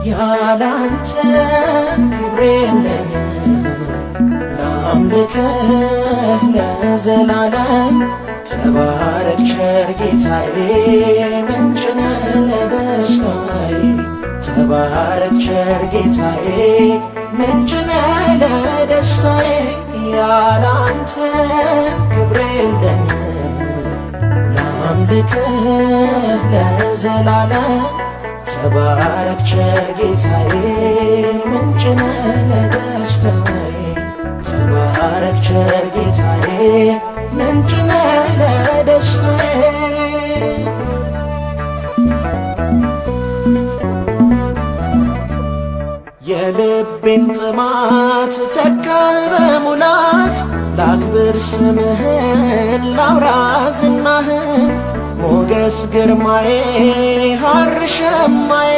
ያላንተ ክብር የለኝም፣ ላምልክህ ለዘላለም። ተባረክ ቸር ጌታዬ፣ ምንጭ ነህ ለደስታዬ። ተባረክ ቸር ጌታዬ፣ ምንጭ ነህ ለደስታዬ። ያላንተ ክብር የለኝም፣ ላምልክህ ለዘላለም። ተባረክ ቸር ጌታዬ፣ ምንጭ ነህ ለደስታዬ። ተባረክ ቸር ጌታዬ፣ ምንጭ ነህ ለደስታዬ። የልቤን ጥማት ተካህ በሙላት፣ ላክብር ስምህን፣ ላውራ ዝናህን፣ ሞገስ ግርማዬ፣ ሐር ሸማዬ።